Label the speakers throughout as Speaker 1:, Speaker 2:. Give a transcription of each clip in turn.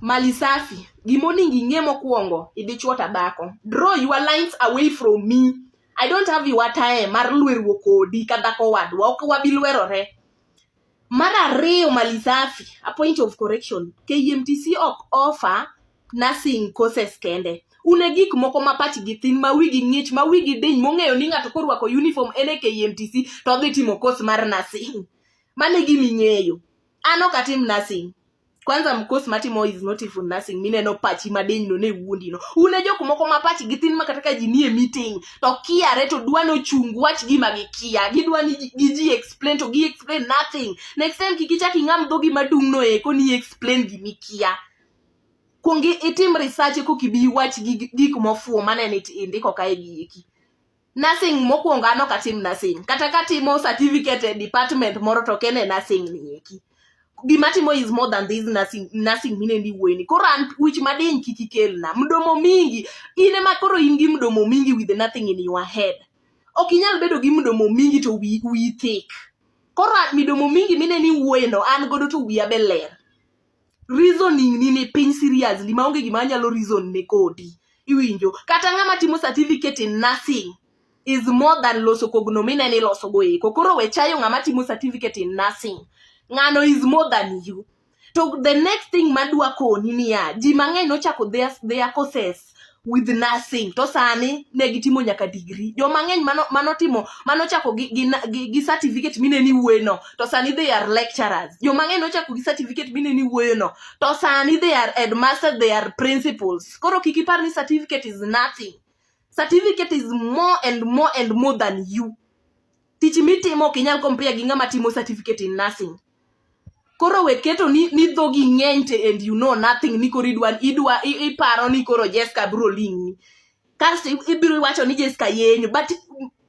Speaker 1: Mali safi. Gima oningo ing'e mokwongo, idichuo to adhako. Draw your lines away from me. I don't have your time mar lweruok kodi ka dhako wadwa. Ok wabi lwerore. Mar ariyo Mali safi, a point of correction. KMTC ok offer nursing courses kende. Un e gik moko ma pachgi thin, ma wigi ng'ich, ma wigi diny, mong'eyo ni ng'ato korwako uniform en e KMTC to odhi timo course mar nursing. Mano e gima ing'eyo. An ok atim nursing. Kwanza course matimo is not even nursing mineno pachi madiny no ne wuondi no. Un e jok moko ma pachgi thin ma kata ka ji nie meeting to kiare to dwa nochung wach gima gikia. Gidwa ni gi ji explain to gi explain nothing. Next time kik ichak ing'am dhogi madung' no eko ni explain gimikia. Kuong itim research koka ibi iwach gik mofuwo manene indiko kae gi eki. Nursing mokwongo an ok atim nursing. Kata katimo certificate e department moro to ok en e nursing ni eki. Gima atimo is more than this nursing, nursing mineno iwuoye ni. Koro an wich madiny kik ikelna. Mdomo mingi. In ema koro in gi mdomo mingi with nothing in your head. Ok inyal bedo gi mdomo mingi to wiyi thick. Koro midomo mingi mineno iwuoye no an godo to wiya be ler. Reasoning ni ni piny seriously maonge gima anyalo reason ne kodi. Iwinjo? Kata ng'ama timo certificate in nursing is more than loso kogno mineno iloso go eko. Koro we chayo ng'ama timo certificate in nursing. Ng'ano is more than you. To the next thing madwa koni niya, ji mang'eny nochako their courses with nursing to sani ne gitimo nyaka degree. Joma ng'eny manotimo manochako gi certificate mineno iwuoye no to sani they are lecturers. Joma ng'eny nochako gi certificate mineno iwuoye no to sani they are headmasters, they are principals. Koro kik ipar ni certificate is nothing. Certificate is more and more and more than you. Tich mitimo ok inyal compare gi ng'ama timo certificate in nursing. Koro we keto ni dhogi ng'eny te and you know nothing ni koro idwa idwa iparo ni koro Jessica biro ling'ni. Kasto ibiro iwacho ni Jessica yenyo but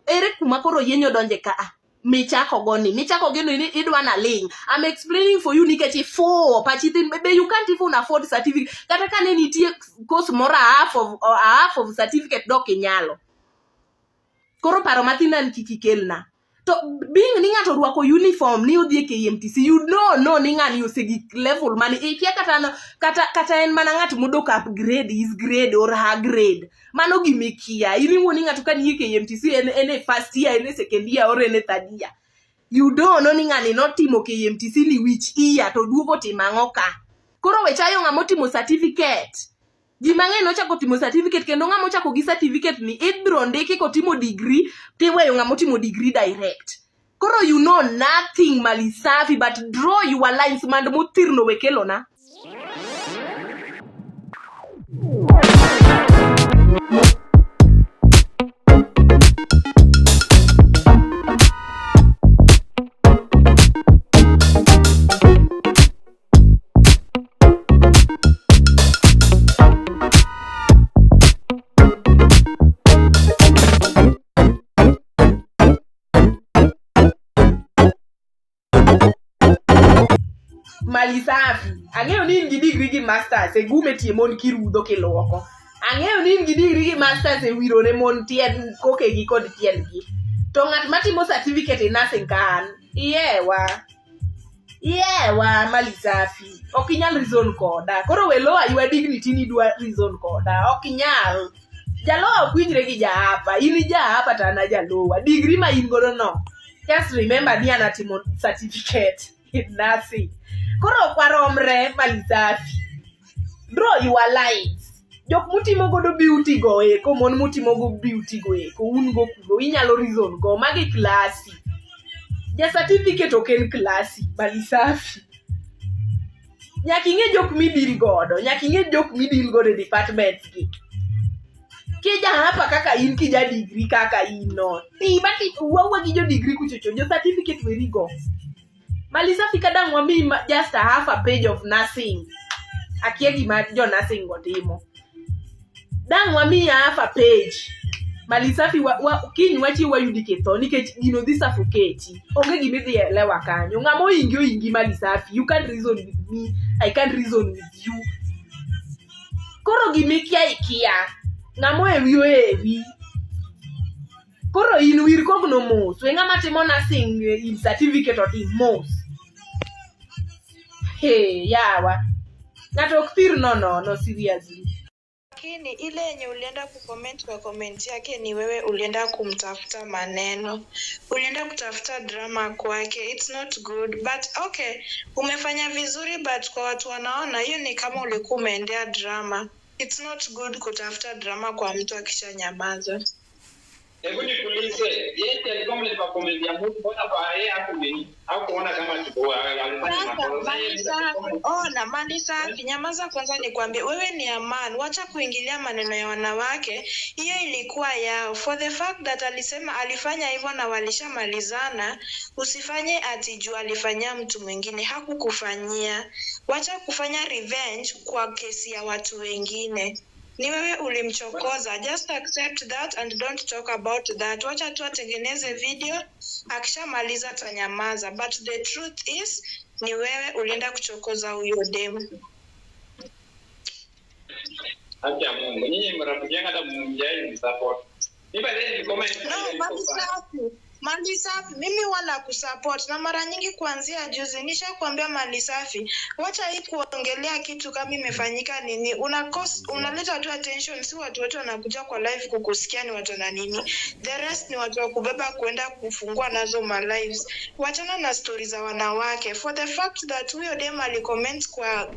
Speaker 1: ere kuma koro yenyo donje ka a? Michako go ni michako go ni idwa na ling. I'm explaining for you nikech ifuwo pachi thin be you can't even afford certificate. Kata ka ne nitie course moro a half of certificate dok inyalo. Koro paro mathin an kik ikelna. To being ni ng'ato orwako uniform ni odhi e KMTC, you know no ni ng'ani osegik level mane ikia kata no, kata en mana ng'at modok upgrade his grade or her grade. Mano gima ikia. In iwuo ni ng'ato ka nie KMTC en e first year, en e second year or en e third year. You don't know ni ng'ani notimo KMTC ni which year to duogo timo ang'o ka. Koro we chayo ng'ama otimo certificate. Ji mang'eny nochako timo certificate kendo ng'ama ochako gi certificate ni ibiro ndiki kotimo degree tiweyo ng'ama otimo degree direct. Koro you know nothing mali safi but draw your lines mand mothirno we kelona. Mali safi. Ang'eyo ni in gi degree gi masters e gume tie mon kirudho kiluoko. Ang'eyo ni in gi degree gi masters e wiro ne mon tiend kokegi kod tiendgi. To ng'at matimo certificate in nursing ka an, iyewa. Iyewa mali safi. Ok inyal reason koda. Koro we lower your dignity ni idwa reason koda. Ok inyal. Jalowa ok winjre gi jaapa. In ijaapa to an ajalowa. Degree ma in godo no. Just remember ni an atimo certificate in nursing. Koro ok waromre mali safi. Draw your lines. Jok mutimo godo beauty go eko, mon mutimo go beauty go eko, un go kuro, inyalo reason go. Magi klasi. Ja certificate ok en klasi, mali safi. Nyaka ing'e jok midil godo, nyaka ing'e jok midil godo e departments gi. Kija hapa kaka in, kija degree kaka in no. Ti mati wuowa gi jo degree kuchocho, jo certificate weri go. Mali safi ka dang' wamiyi just a half a page of nursing. Akia gima jo nursing go timo. Dang' wamiyi half a page. Mali safi kiny wachiew wayudi kitho nikech gino dhi suffocate. Onge gima idhi elewa kanyo. Ng'ama oingi oingi mali safi. You can't reason with me. I can't reason with you. Koro gima ikia ikia. Ng'ama ohewi ohewi. Koro in wir kogno mos. We ng'ama timo nursing in certificate otim mos. Hey, yawa. Ng'ato ok thir nono, no seriously.
Speaker 2: Lakini ile yenye ulienda kucomment kwa comment yake ni wewe ulienda kumtafuta maneno, ulienda kutafuta drama kwake. It's not good but okay, umefanya vizuri but kwa watu wanaona hiyo ni kama ulikuwa umeendea drama. It's not good kutafuta drama kwa mtu akishanyamaza.
Speaker 3: Hebu nikuulize, yeye alikuwa mlipa comment ya mtu, mbona kwa yeye hakunini? Hakuona kama tuko alifanya
Speaker 2: Sasa
Speaker 3: makosa.
Speaker 2: mali safi, ona mali safi, nyamaza kwanza nikwambie, wewe ni aman, wacha kuingilia maneno ya wanawake. Hiyo ilikuwa yao. For the fact that alisema alifanya hivyo na walishamalizana, usifanye ati juu alifanyia mtu mwingine, hakukufanyia. Wacha kufanya revenge kwa kesi ya watu wengine. Ni wewe ulimchokoza, just accept that and don't talk about that. Wacha tu atengeneze video, akishamaliza atanyamaza, but the truth is ni wewe ulienda kuchokoza huyo demu.
Speaker 3: Haki ya Mungu. Nyinyi mrafiki yangu hata mjai msupport. Mimi by the way nilicomment
Speaker 2: No, mali safi, mali safi, mimi wala kusupport, na mara nyingi kuanzia juzi nishakwambia mali safi, wacha hii kuongelea kitu kama imefanyika nini, unaleta tu attention, si watu wote wanakuja kwa live kukusikia ni watu na nini, the rest ni watu wa kubeba kuenda kufungua nazo ma lives. Wachana na stori za wanawake. For the fact that huyo dem alicomment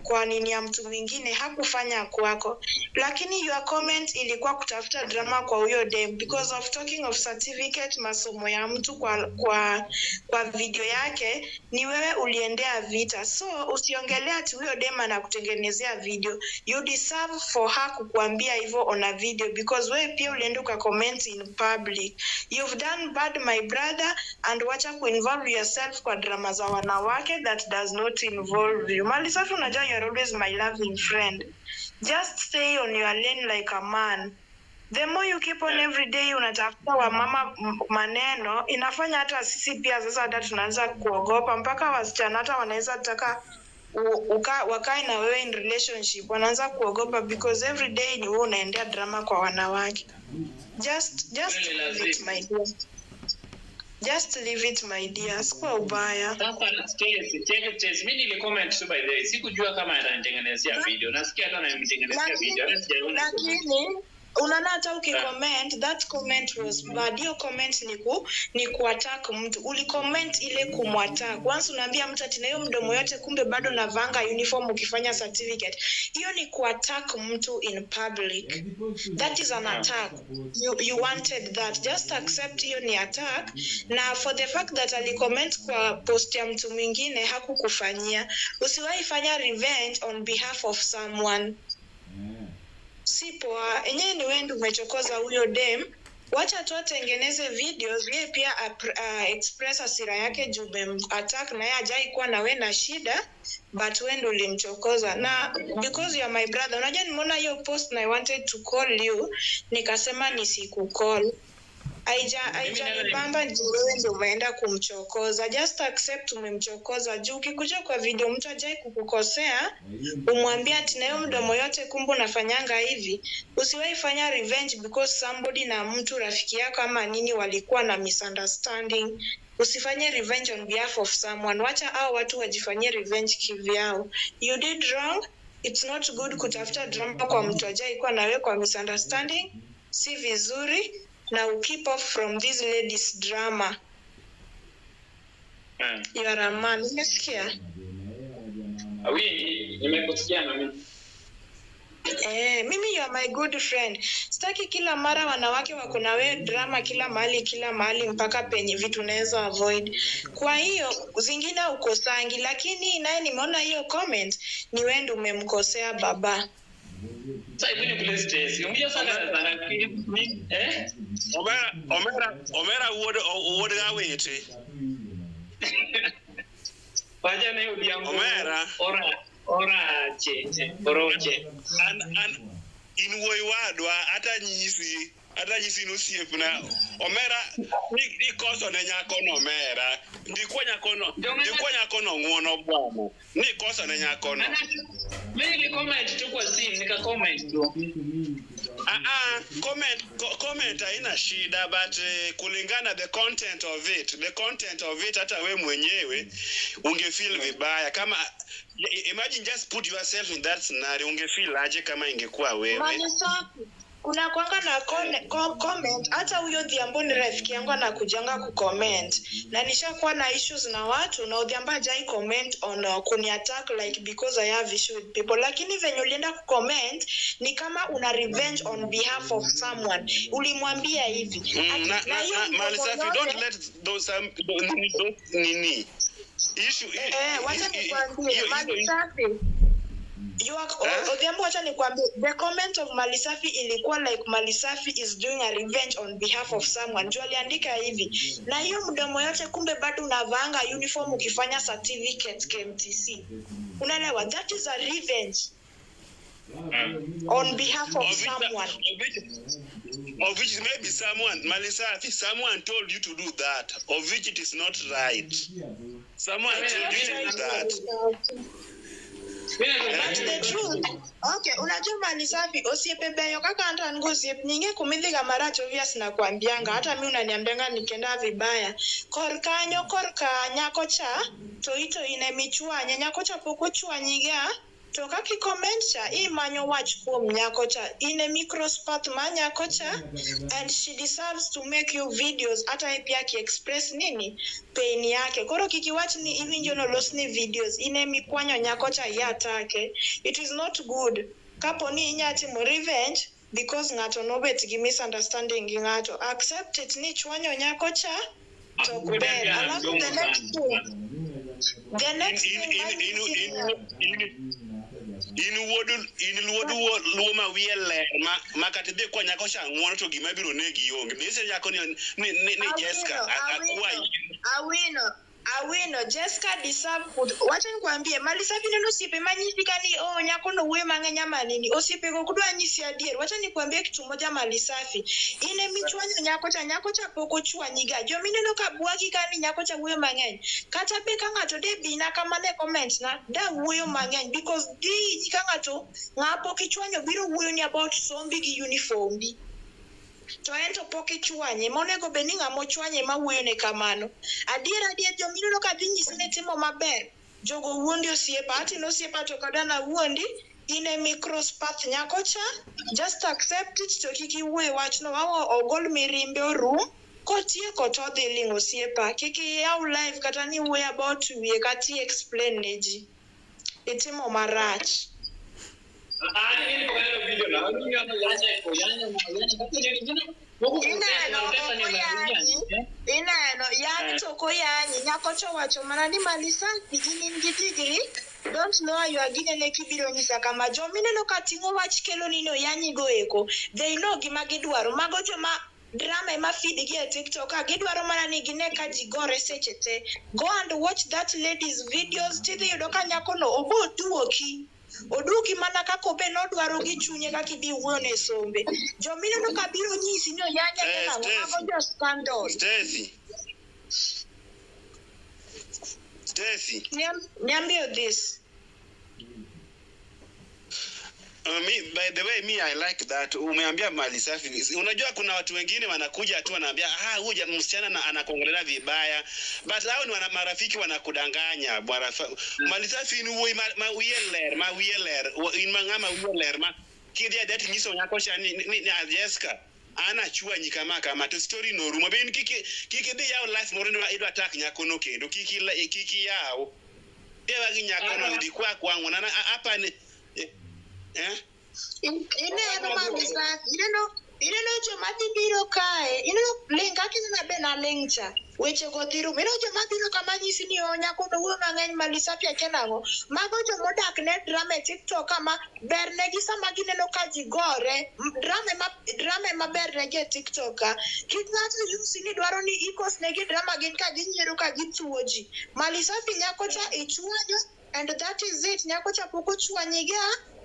Speaker 2: kwa nini ya mtu mwingine, hakufanya kwako, lakini your comment ilikuwa kutafuta drama kwa huyo dem because of talking of certificate, masomo ya mtu kwa video yake, ni wewe uliendea vita. So usiongelea ati huyo dem anakutengenezea video. You deserve for her kukuambia hivyo on a video because wewe pia ulienda ukacomment in public. You've done bad my brother, and wacha kuinvolve yourself kwa drama za wanawake that does not involve you. Mali safi, unajua you're always my loving friend. Just stay on your lane like a man. The more you keep on every day unatafuta wamama maneno, inafanya hata sisi pia sasa hata tunaanza kuogopa, mpaka wasichana hata wanaweza taka wakae na wewe in relationship, wanaanza kuogopa because every day ni wewe unaendea drama kwa wanawake. Just
Speaker 4: Kweli
Speaker 2: leave it
Speaker 4: lazima.
Speaker 2: my dear. Just leave it my dear, sikuwa ubaya.
Speaker 4: Sasa Stacy, check Stacy, mimi nilicomment tu by the way. Sikujua kama atanitengenezea video. Nasikia tu ananitengenezea video. Hata sijaona comment.
Speaker 2: Lakini unaona hata ukicomment, that comment was bad. Hiyo comment ni kuattack mtu. Ulicomment ile kumwattack. Once unaambia mtu ati na hiyo mdomo yote, kumbe bado navanga uniform ukifanya certificate. Hiyo ni kuattack mtu in public. That is an attack. You wanted that. Just accept hiyo ni attack. Na for the fact that alicomment kwa post ya mtu mwingine hakukufanyia. Usiwahi fanya revenge on behalf of someone. Si poa. Enyewe ni wewe ndio umechokoza huyo dem. Wacha tu atengeneze videos, yeye pia express hasira yake juu attack na yeye hajai kuwa na wewe na shida, but wewe ndio ulimchokoza. Na because you are my brother, unajua nimeona hiyo post na I wanted to call you, nikasema nisikucall. Haijanibamba juu wewe ndio umeenda kumchokoza. Just accept umemchokoza. Juu ukikuja kwa video mtu hajai kukukosea, umwambie ati na hiyo mdomo yote kumbe unafanyanga hivi. Usiwahi fanya revenge because somebody na mtu rafiki yako ama nini walikuwa na misunderstanding. Usifanye revenge on behalf of someone. Wacha hao watu wajifanyie revenge kivyao. You did wrong. It's not good kutafuta drama kwa mtu hajai kuwa na wewe kwa misunderstanding. Si vizuri. Na keep off from this ladies drama. You are a man. Umesikia?
Speaker 3: Awi, nimekusikia na mimi.
Speaker 2: Mimi you are my good friend. Sitaki kila mara wanawake wako na wewe drama kila mahali kila mahali mpaka penye vitu unaweza avoid. Kwa hiyo zingine ukosangi, lakini naye nimeona hiyo comment ni wewe ndio umemkosea baba.
Speaker 4: Sasa hivi ni kule Stacy. Unajua sana sana ni eh?
Speaker 5: Omera wuod Gawiti.
Speaker 4: Wacha na Odhiambo.
Speaker 5: Omera.
Speaker 4: Ora che oroche.
Speaker 5: An in wuoyi wadwa ata nyisi ni osiepna. Omera ni koso ne nyakono Omera. Ndikwa nyakono ng'uono bwana. Ni koso ne nyakono.
Speaker 4: Mimi nilicomment tu kwa simu, nika comment tu.
Speaker 5: Comment, comment haina shida, but kulingana the content of it, the content of it, hata we mwenyewe ungefeel vibaya kama, imagine, just put yourself in that scenario, ungefeel aje kama ingekuwa wewe?
Speaker 2: Mali safi. Kuna kwanga na comment, hata huyo Odhiambo ni rafiki yangu, anakujanga kucomment, na nishakuwa na issues na watu, na Odhiambo hajai comment on kuni attack like because I have issue with people, lakini venye ulienda kucomment ni kama una revenge on behalf of someone ulimwambia hivi.
Speaker 5: Na,
Speaker 2: Na
Speaker 5: na,
Speaker 2: hiyo
Speaker 5: na, Mali
Speaker 2: mdomo
Speaker 5: safi, don't
Speaker 2: yote
Speaker 5: let those some those nini issue
Speaker 2: Wacha nikwambie, Mali safi. You are,
Speaker 5: Eh?
Speaker 2: Odhiambo, wacha nikwambie, the comment of Malisafi ilikuwa like Malisafi is doing a revenge on behalf of someone. Juu aliandika hivi, na hiyo mdomo yote, kumbe bado unavaanga uniform ukifanya certificate KMTC. Unaelewa? That is a revenge on behalf of someone.
Speaker 5: Of which maybe someone, Malisafi, someone told you to do that, of which it is not right. Someone told you to do that.
Speaker 2: But the truth, okay, unajua Malisafi, osiepe beyo kaka anta an go osiep nyinge kumidhiga marach, obvious, nakwambianga, hata mi unaniambianga nikienda vibaya. Kor kanyo, korka nyako cha to ito ine michwanye nyako cha, pok ochwanyiga, to kaka icomment cha, imanyo wach kuom nyako cha, in emi cross path ma nyako cha, and she deserves to make you videos, hata ye pia akiexpress nini pain yake. Koro kik iwach ni iwinjo nolosni videos, in emikwanyo nyako cha iatake. It is not good. Kapo ni inya timo revenge because ng'ato nobet gi misunderstanding gi ng'ato, accept it ni chwanyo nyako cha to ok ber. Alafu the next thing manyisi niya
Speaker 5: In wuod, in wuod luo ma wiye ler, ma kata idhi kwa nyako cha ng'uono, to gima biro negi onge. Nise nyako ni Jessica, akwayi.
Speaker 2: Awino, Awino, Jessica deserve good. Wacha nikwambie, Malisafi, neno osiepe manyisi kani, oh, nyako no wuoyo mang'eny ama nini. Osiepe go kudwa nyisi adier. Wacha nikwambie kitu moja, Malisafi. Ine michwanyo nyako cha, nyako cha pok ochwanyiga. Jomineno ka bwagi kani nyako cha wuoyo mang'eny. Kata be ka ng'ato de bina kama ne comment na, da wuoyo mang'eny because di ka ng'ato ng'a pok ichwanyo biro wuoyo ni about sombi gi uniform bi. To en to pok ichwanye, monego bed ni ng'ama ochwanye ema wuoyone kamano. Adier adier, jomineno ka dhi nyisi ni timo maber, jogo wuondi, osiepa. Ati osiepa to kada nawuondi, in emi cross path nyako cha, just accept it, to kik iwuo e wachno, wawo ogol mirimbe orum, kotieko to odhi ling', osiepa. Kik iyaw live kata ni wuoyo about wiye kata i explain ne ji. Itimo marach.
Speaker 3: Ah, mimi niko katika video na mimi hapa yanya iko yanya yanya kati ni nini? Moko
Speaker 2: Ineno ok oyanyi, ineno yang to ok oyanyi, nyako cha owacho mana ni Malisafi, in in gi degree, don't know you are ginene kibiro nyisa kama. Jomineno ka ting'o wach kelo ni noyanyi go eko, they know gima gidwaro. Mago joma drama ema feed gi e TikTok ka gidwaro mana ni gine ka ji gore seche te. Go and watch that lady's videos, tidhi yudo ka nyakono obo duoki, oduoki mana kaka obe nodwaro gi chunye, kaka idhi wuoyo ne sombe. Jomineno ka biro nyisi ni oyanya
Speaker 5: Eh,
Speaker 2: nang'o,
Speaker 5: Stacy.
Speaker 2: mago jo scandal.
Speaker 5: Stacy. Stacy.
Speaker 2: Niambie this.
Speaker 5: Me, by the way, me I like that umeambia Mali safi. Unajua kuna watu wengine wanakuja tu wanaambia, ah, huyu msichana anakuongelea vibaya, but hao ni marafiki wanakudanganya, bwana. Mali safi, in wuoyi ma wiye ler, ma wiye ler, in ma ng'ama wiye ler ma kidhi adhi tinyiso nyako cha ni ah, Jessica, an achwanyi kama kama, to story no rumo. Be in kik idhi yaw life moro ni idwa attack nyakono kendo, kik iyaw dewa gi nyakono, dhi kwa kwang'o na apa ni eh?
Speaker 2: Ineno Malisafi, ineno joma dhi biro kae, ineno ling kaka ineno be naling cha, weche go dhi rumo. Ineno joma biro kama nyisi ni o nyako no wuoyo mang'eny, Malisafi akia nang'o. Mago jomodak ne drama e TikTok kama ber negi sama gineno ka ji gore, drama ema ber negi e TikTok ka. Kik ng'ato yusi ni dwaro ni ikos negi drama, gin ka ginyiero ka githuo ji. Malisafi, nyako cha ichwanyo and that is it. Nyako cha pok ochwanyiga,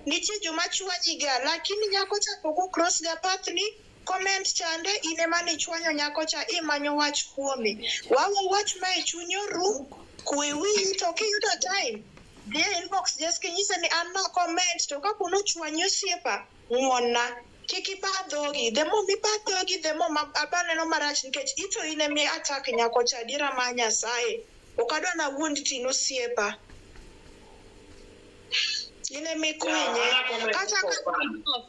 Speaker 2: nitie joma chwanyiga, lakini nyako cha pok o cross ga path ni. Comment chande, in ema nichwanyo nyako cha, imanyo wach kuome. Wawo wach ma e chunyi orum, kwe wiyi, to kiyudo time, dhi e inbox Jessica, inyise ni an na comment, to kapo nochwanyi osiepa, ng'uonna. Kik iba dhogi. The more miba dhogi, the more abaneno marach nikech ito in emi attack nyako cha adiera mar Nyasaye. Ok adwa na wuondi to in osiepa. In emi kwinye. Kata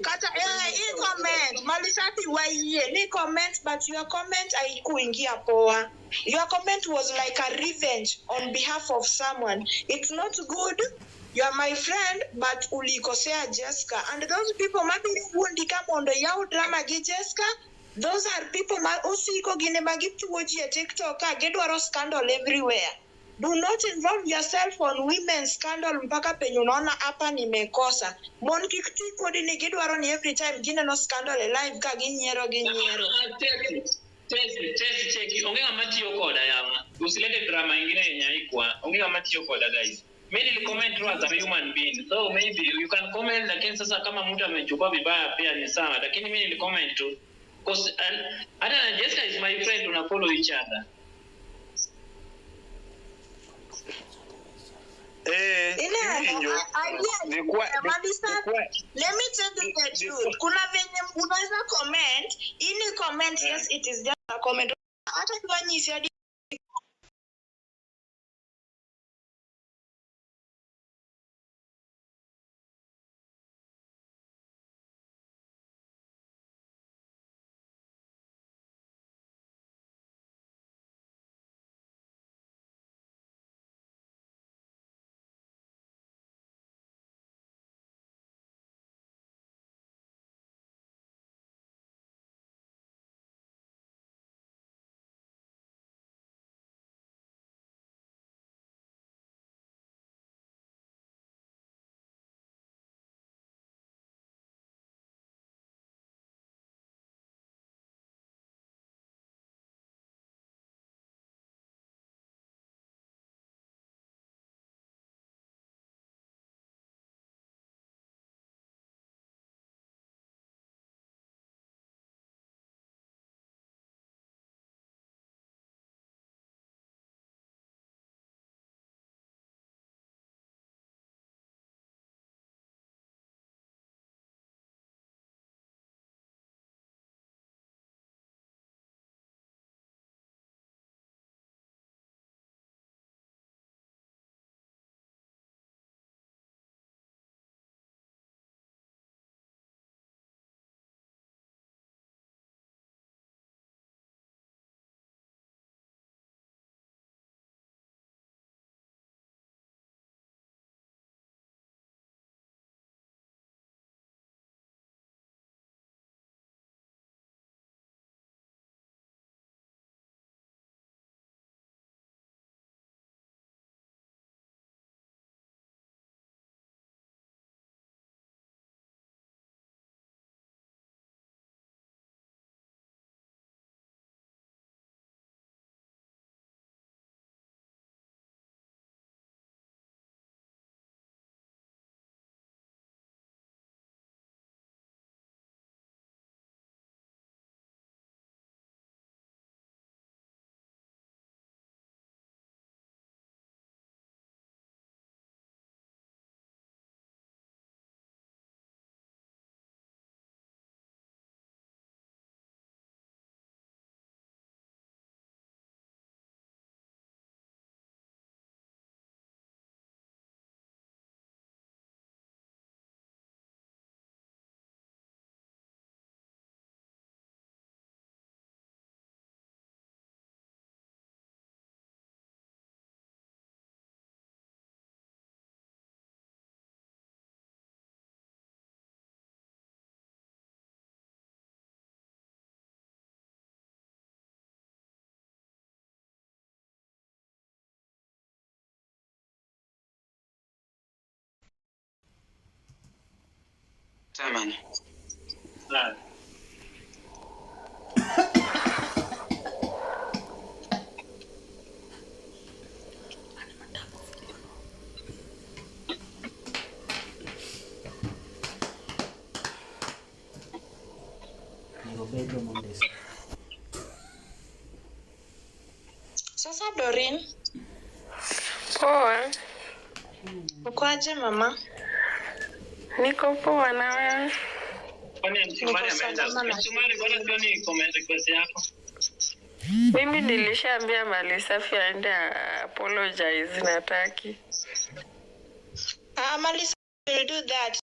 Speaker 2: kata i comment Malisafi wayie ni comment, but your comment haikuingia poa. Your comment was like a revenge on behalf of someone. It's not good. You are my friend, but ulikosea Jessica. And those people mabiro wuondi ka mondo yaw drama gi Jessica, those are people ma osiko gine ma githuo ji e TikTok ka gidwaro scandal everywhere. Do not involve yourself on women's scandal mpaka penye unaona hapa nimekosa. Mon kik ti kodi ni gidwaro ni every time gineno scandal e live ka ginyiero ginyiero.
Speaker 4: Cheki, cheki, onge ng'ama tiyo koda yawa. Usilete drama ingine yenye haikuwa. Onge ng'ama tiyo koda, guys. Mimi nilicomment tu as a human being. So maybe you can comment, lakini sasa kama mtu amechukua vibaya pia ni sawa. Lakini mimi nilicomment tu. Cause hata na Jessica is my friend, tuna follow each other.
Speaker 2: Ile
Speaker 5: Iwinjo.
Speaker 2: Malisa, let me tell you the truth. Kuna venye unaweza comment, ini comment, yes, it is just a comment. Hata kiwa nyisi hadi
Speaker 3: Tamam.
Speaker 4: Sawa.
Speaker 6: Obedo mondisore.
Speaker 2: Sasa Doreen,
Speaker 7: Poa,
Speaker 2: uko aje mama?
Speaker 7: Niko poa na wewe?
Speaker 4: Kwani Msumari
Speaker 2: Niko
Speaker 4: ameenda?
Speaker 2: salama na
Speaker 4: Msumari, mbona sioni comment request yako?
Speaker 6: Mimi nilishaambia Mali Safi aende apologize, nataki.
Speaker 2: Ah, Mali Safi will do that.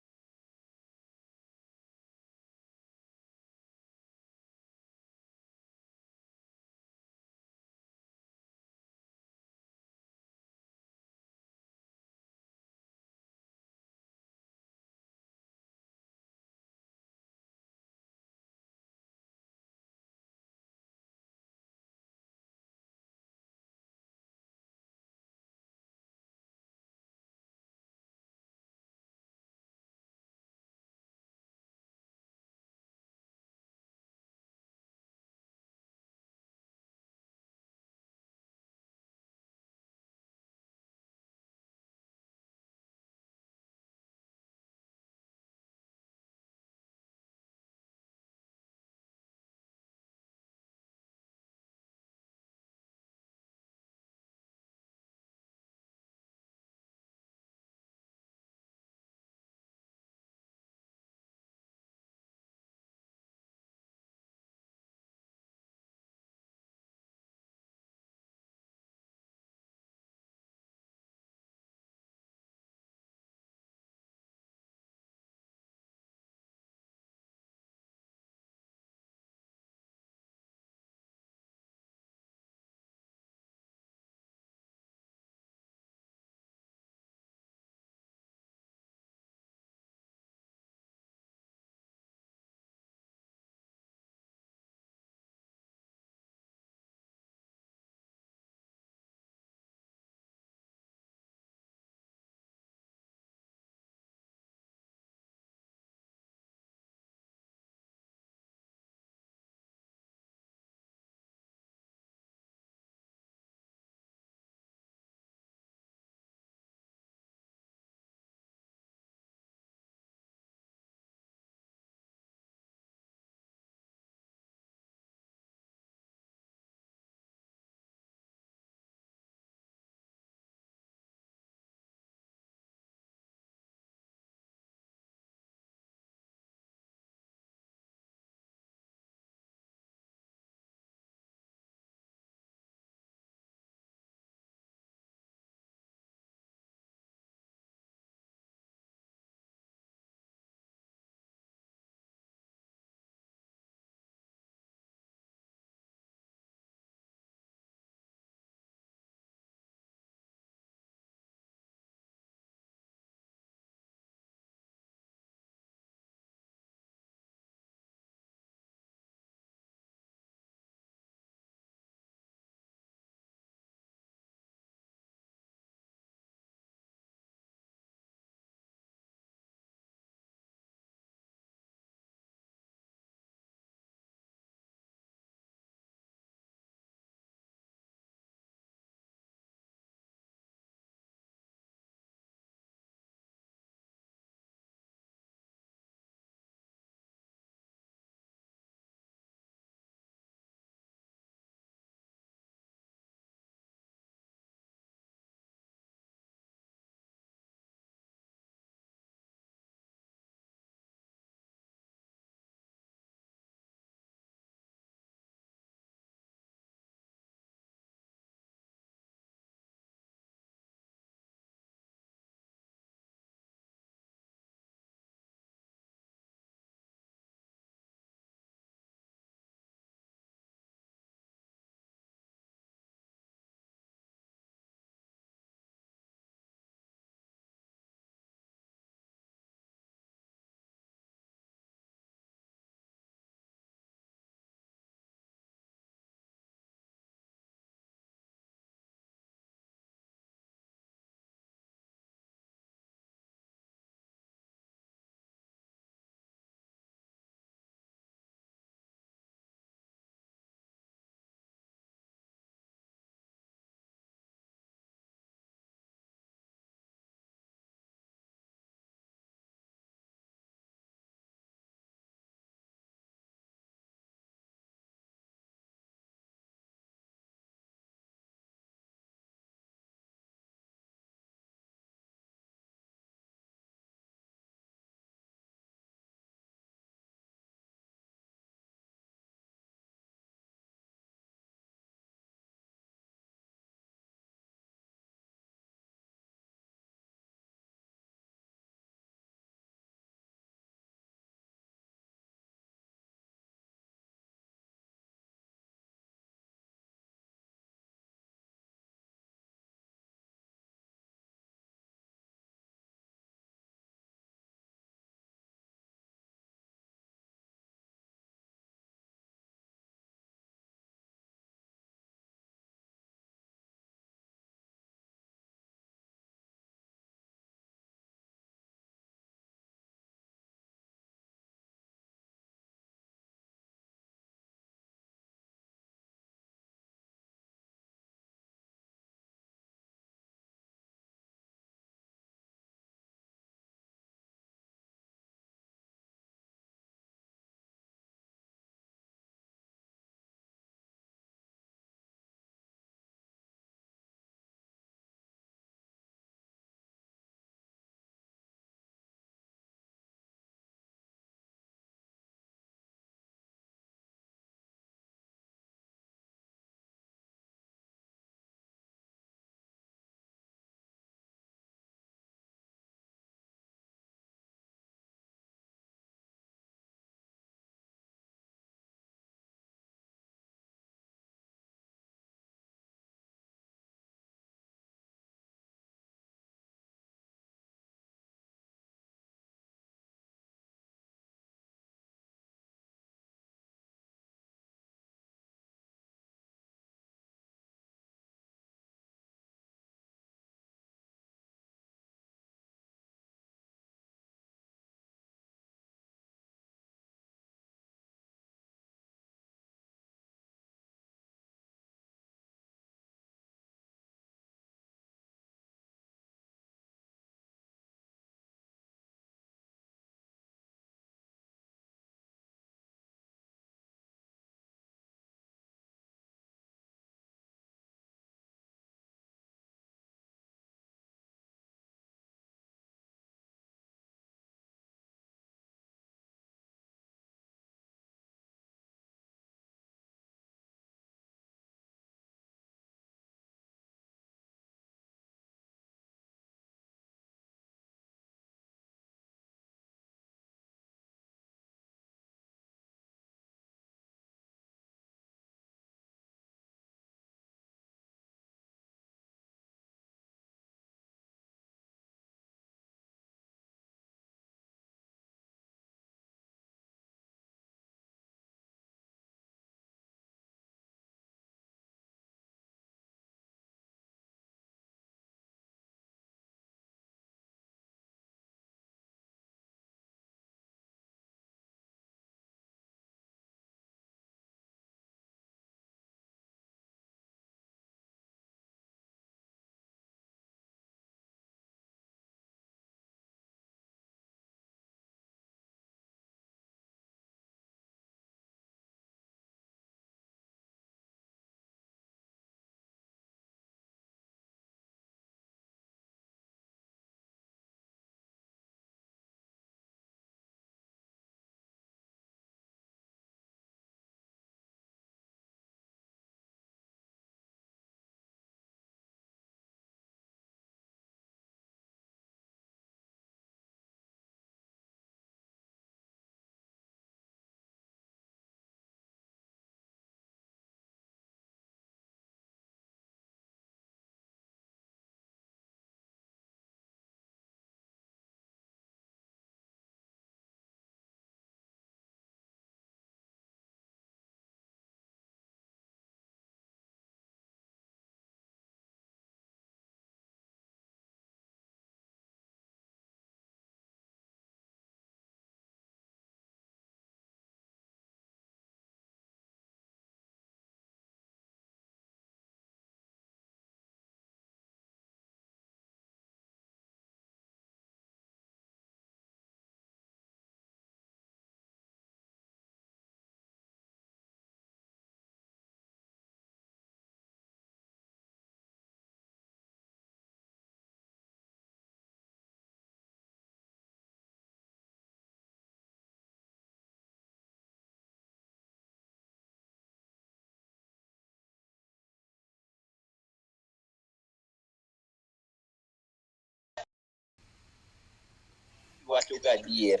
Speaker 4: wacho ga adier.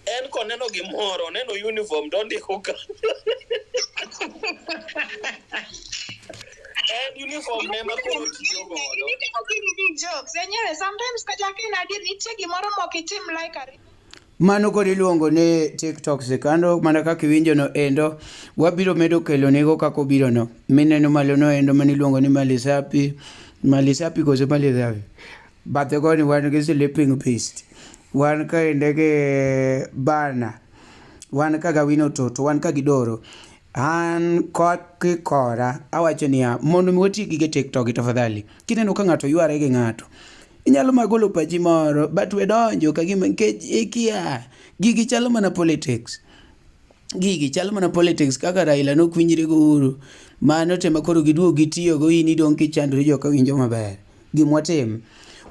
Speaker 4: En koneno gimoro, oneno uniform to ondiko ka. En uniform ne ma koro otiyo godo.
Speaker 2: Jokes enyewe sometimes kata ka en adier nitie gimoro mok itim like a
Speaker 7: Mano koro iluongo ni TikTok sikando mana kaka iwinjo no endo wabiro medo kelo nego kaka obiro no mineno malo no endo mane iluongo ni Malisapi Malisapi koso Malisapi bathe koni wan gi sleeping beast wan kaende gi bana wan ka gawino toto wan ka gidoro an kikora awacho niya mondo mi wati gige TikTok tafadhali kineno ka ng'ato yware gi ng'ato inyalo magolo pachi moro but we donjo ka gima nikech ikia gigi chalo mana politics gigi chalo mana politics kaka Raila nokwinjre go Uhuru mano tema koro giduogo gitiyogo in idong' kichandori joka winjo maber gimwatim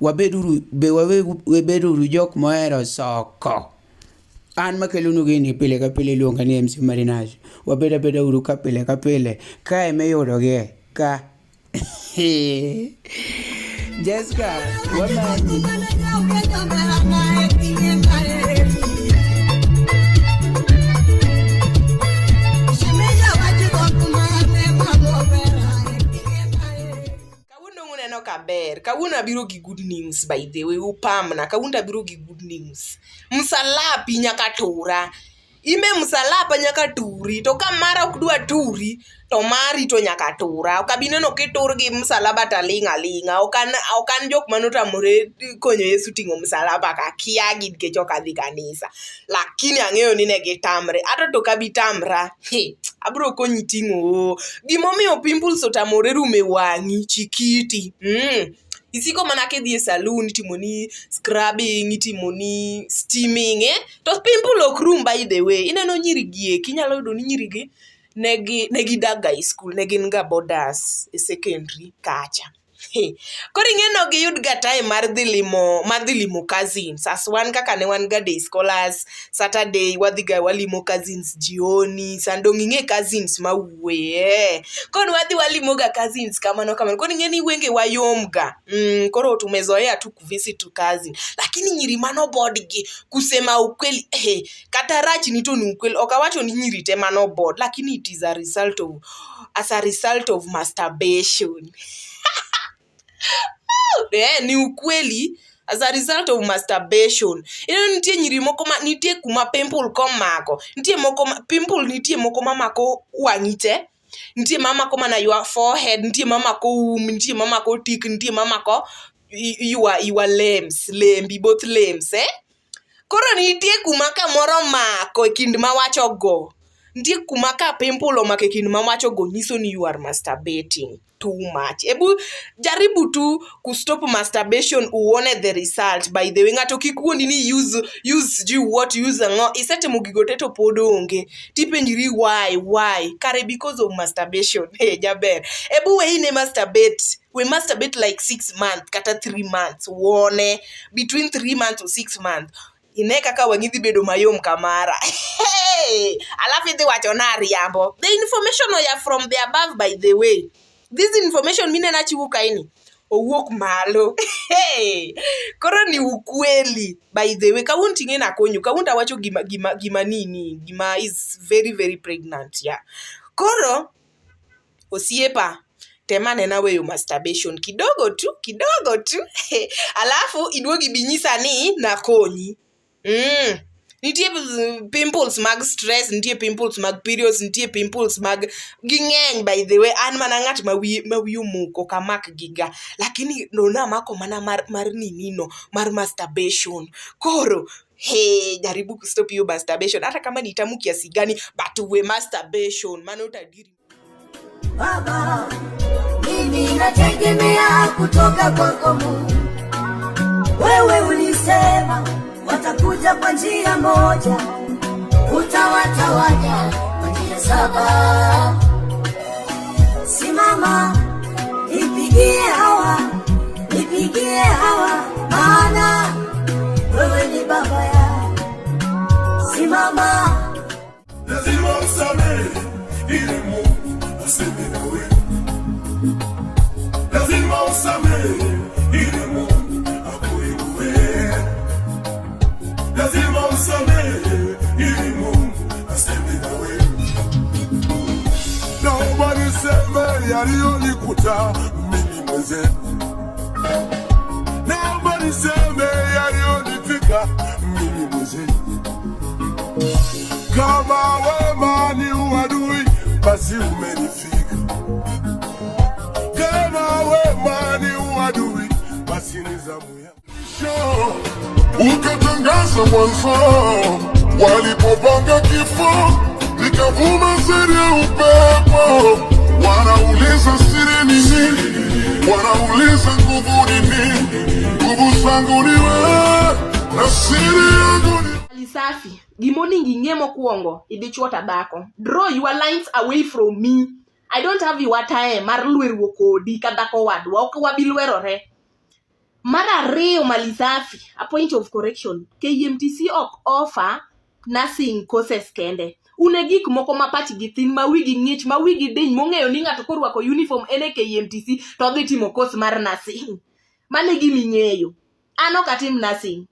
Speaker 7: wabeduru be wabeduru jok mohero soko an makelonu gini pile ka pile iluonga ni MC Marinaj wabed abeda uru ka pile ka pile ka emiyudogie ka Jessica wamanyi
Speaker 1: Kawuono uneno kaber. Kawuono abiro gi good news by the way. Upamna. Kawuono abiro gi good news. Msalapi nyaka tura. Ime msalaba nyaka turi. To ka mara ok dwa turi, to mari to nyaka tura. Ok abi neno kitur gi msalaba to aling' aling'a. Ok an jok manotamore konyo Yesu ting'o msalaba ka. Akiagi nikech ok adhi kanisa. Lakini ang'eyo ni ne gitamre. Ato to ok abi tamra. He, abiro konyi ting'o. Gimomiyo pimples otamore rumo e wang'i, chikiti. Isiko mana kidhi e saloon itimoni scrubbing, itimoni steaming, eh? To pimple ok rum by the way. Ineno nyiri gi eki, inyalo yudo ni nyiri gi ne gidak ga e school, ne gin ga boarders e secondary kacha. Koro ing'e ni ok giyud ga time mar dhi limo mar dhi limo cousins as wan kaka ne wan ga day scholars Saturday wadhi ga walimo cousins jioni san dong ing'e cousins mawuoye. Koro wadhi walimo ga cousins kamano kamano. Koro ing'e ni wenge wa yom ga. Koro tumezoea tu kuvisit tu cousin. Lakini nyiri mano bod gi kusema ukweli kata rach ni to ni ukweli. Ok awacho ni nyiri te mano bod lakini it is a result of as a result of masturbation. Ni ukweli as a result of masturbation. Ineno nitie nyiri moko ma nitie kuma pimple komako. Nitie moko ma pimple nitie moko mamako wang'i te. Nitie mamako mana your forehead, nitie mamako um, nitie mamako tik, nitie mamako your limbs, lembi, both limbs, eh? Koro nitie kuma kamoro omako e kind mawacho go. Nitie kuma ka pimple omako e kind mawacho go nyiso ni you are masturbating too much. Ebu jaribu tu kustop masturbation uone the result. By the way, ng'ato kik wuondi ni use sijui what use ang'o. Isetimo gigo te to pod onge. Tipenjri why? Kare because of masturbation. Hey, jaber. Ebu we ine masturbate. We masturbate like 6 months kata 3 months. Uone between 3 months to 6 months. Ine kaka wang'i dhi bedo mayom kamara. Hey! Alafu idhi wacho na ariambo. The information oya from the above by the way. This information mineno achiwo kaeni owuok malo. Hey! Koro ni ukweli by the way. Kawuono ting'e nakonyo. Kawuono awacho gima nini. Gima is very very pregnant. Yeah. Koro osiepa tema anena weyo masturbation kidogo tu. Alafu iduogi binyisa ni nakonyi. Nitie pimples mag stress, nitie pimples mag periods, nitie pimples mag ging'eny by the way. An mana ng'at ma wiye omoko ok amak giga. Lakini no namako mana mar nini no, mar masturbation. Koro hey, jaribu kustop hiyo masturbation. Hata kama ni tamu kiasi gani, but we masturbation. Mano utadiri.
Speaker 8: Baba, mimi nategemea kutoka kwako Mungu. Wewe ulisema watakuja kwa njia moja, utawatawanya kwa njia saba. Simama, nipigie hawa, maana wewe ni baba ya. Simama.
Speaker 9: Lazima usamehe ili Mungu aseme nawe. Lazima usamehe ili Mungu akuinue. yaliyonikuta mimi mwenzenu, naomba niseme yaliyonifika mimi mwenzenu. Kama wema ni uadui, basi umenifika. Kama wema ni uadui, basi ni zamu ya mwisho. Ukatangaza mwanzo, walipopanga kifo, nikavuma siri ya upepo. Wanauliza siri ni nini? Wanauliza nguvu ni nini? Nguvu zangu ni wewe na siri yangu ni
Speaker 1: Malisafi, gimonego ing'e mokwongo, idichuo to dhako. Draw your lines away from me. I don't have your time mar lweruok kodi ka dhako wadwa. Ok wabi lwerore. Mar ariyo Malisafi, a point of correction. KMTC ok offer nursing courses kende. Un e gik moko ma pachgi thin, ma wigi ng'ich, ma wigi diny, mong'eyo ni ng'ato korwako uniform en e KMTC to odhi timo course mar nursing. Mano e gima ing'eyo. An ok atim nursing.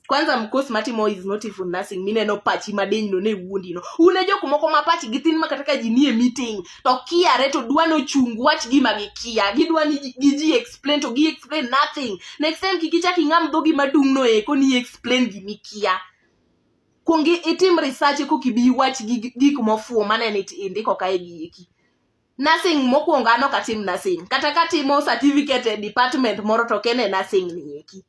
Speaker 1: Kwanza course matimo is not even nursing mineno pachi madiny no ne wuondi no. Un e jok moko ma pachgi thin ma kata ka ji nie meeting to kiare to dwa nochung wach gima gikia. Gidwa ni gi ji explain to gi explain nothing. Next time kik ichak ing'am dhogi madung' no eko ni explain gimikia. Kuong itim research koka ibi iwach gik mofuwo manene indiko kae gi eki. Nursing mokwongo an ok atim nursing. Kata katimo certificate e department moro to ok en e nursing ni eki.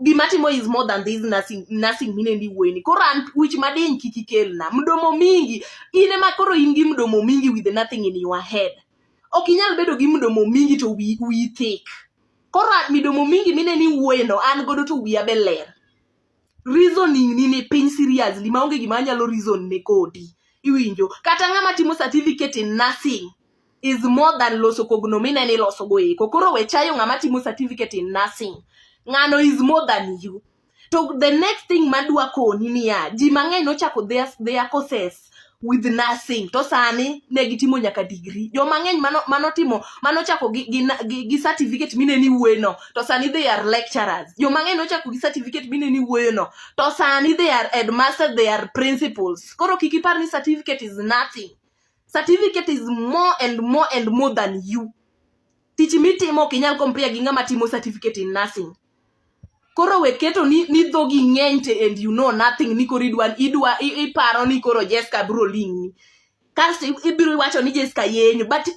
Speaker 1: Gima atimo is more than this nursing, nursing mineno iwuoye ni. Koro an wich madiny kik ikelna. Mdomo mingi. In ema koro in gi mdomo mingi with nothing in your head. Ok inyal bedo gi mdomo mingi to wiyi thick. Koro midomo mingi mineno iwuoye no an godo to wiya be ler. Reasoning ni ni piny seriously maonge gima anyalo reason ne kodi. Iwinjo? Kata ng'ama timo certificate in nursing is more than loso kogno mineno iloso go eko. Koro we chayo ng'ama timo certificate in nursing. Ng'ano is more than you. To the next thing madwa koni niya, ji mang'eny nochako their courses with nursing to sani ne gitimo nyaka degree. Joma ng'eny manotimo manochako gi certificate mineno iwuoye no to sani they are lecturers. Joma ng'eny nochako gi certificate mineno iwuoye no to sani they are headmasters, they are principals. Koro kik ipar ni certificate is nothing. Certificate is more and more and more than you. Tich mitimo ok inyal compare gi ng'ama timo certificate in nursing. Koro we keto ni dhogi ng'eny te and you know nothing ni koro idwa idwa iparo ni koro Jessica biro ling'ni. Kasto ibiro wacho ni Jessica yenyo but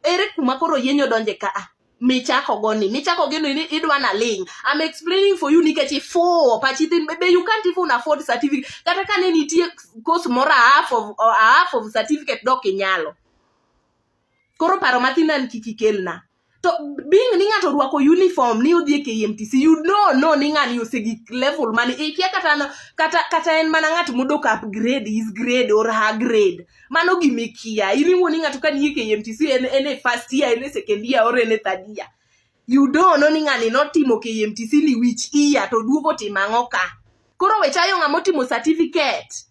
Speaker 1: ere kuma koro yenyo donje ka a? Michako go ni michako go ni idwa na ling. I'm explaining for you nikech ifuwo pachi thin be you can't even afford certificate. Kata ka ne nitie course moro a half of certificate dok inyalo. Koro paro mathin an kik ikelna. To being ni ng'ato orwako uniform ni odhi e KMTC, you know no ni ng'ani osegik level mane ikia kata, kata, kata en mana ng'at modok upgrade his grade or her grade. Mano gima ikia. In iwuo ni ng'ato ka nie KMTC en e first year, en e second year or en e third year. You don't know ni ng'ani notimo KMTC ni which year to duogo timo ang'o ka. Koro we chayo ng'ama otimo certificate.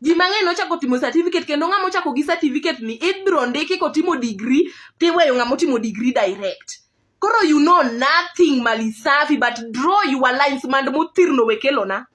Speaker 1: Ji mang'eny nochako timo certificate kendo ng'ama ochako gi certificate ni ibiro ndiki kotimo degree tiweyo ng'ama otimo degree direct. Koro you know nothing Malisafi but draw your lines mand mothirno we kelona.